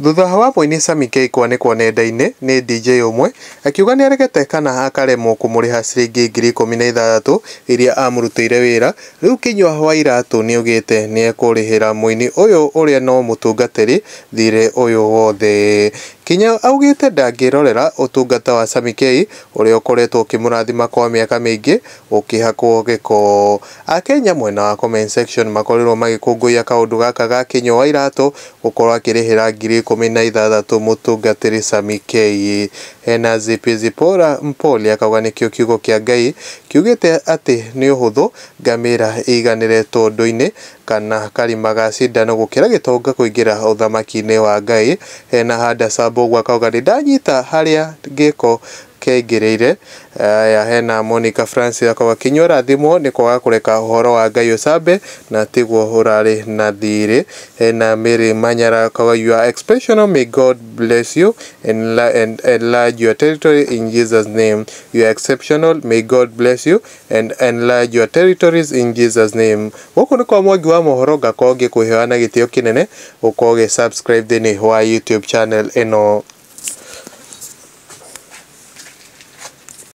Thutha wa mũini Sammy K kwanĩkwo nenda-inĩ nĩ DJ ũmwe akiuga nĩaregete kana akaremwo kũmũrĩha ciringi 16,000 iria amũrutĩire wĩra, rĩu Kinyua wa Iratũ nĩaugĩte nĩekũrĩhĩra mũini ũyũ ũrĩa no mũtungatĩri thirĩ ũyũ wothe. Kinyua augĩte ndangĩrorera ũtungata wa Sammy K ũrĩa ũkoretwo ũkĩmũrathima kwa mĩaka mĩingĩ ũkĩhakwo gĩko. Akenya mwena wa comment section makorirwo magĩkũngũiya kaũndũ gaka ga Kinyua wa Iratũ gũkorwo akĩrĩhĩra 16,000 mũtungatĩri Sammy K. Hena Zipi Zipporah Mpoli akauga nĩkĩo kiugo kĩa Ngai kiugĩte atĩ nĩ ũhũthũ ngamĩra ĩiganĩre tũndũ-inĩ kana karima ga cindano gũkĩra gĩtonga kũingĩra ũthamaki-inĩ wa Ngai. Hena Hadassah Mbũgua akauga nĩndanyita harĩa gĩko kĩaingĩrĩire. Aya hena Monica Francis akauga Kinyua rathimwo nĩ kwaga kũreka ũhoro wa Ngai ũcambe na tiguo ũrarĩ na thirĩ. Hena Mary Manyara akauga you are exceptional, may God bless you and enlarge your territory in Jesus name. You are exceptional, may God bless you and enlarge your territories in Jesus name. Gũkũ nĩ kwa Mwangi wa mohoro, ngakorwo ngĩkũheana gĩtĩo kĩnene ũkorwo ũgĩ subscribe thĩinĩ wa YouTube channel ĩno.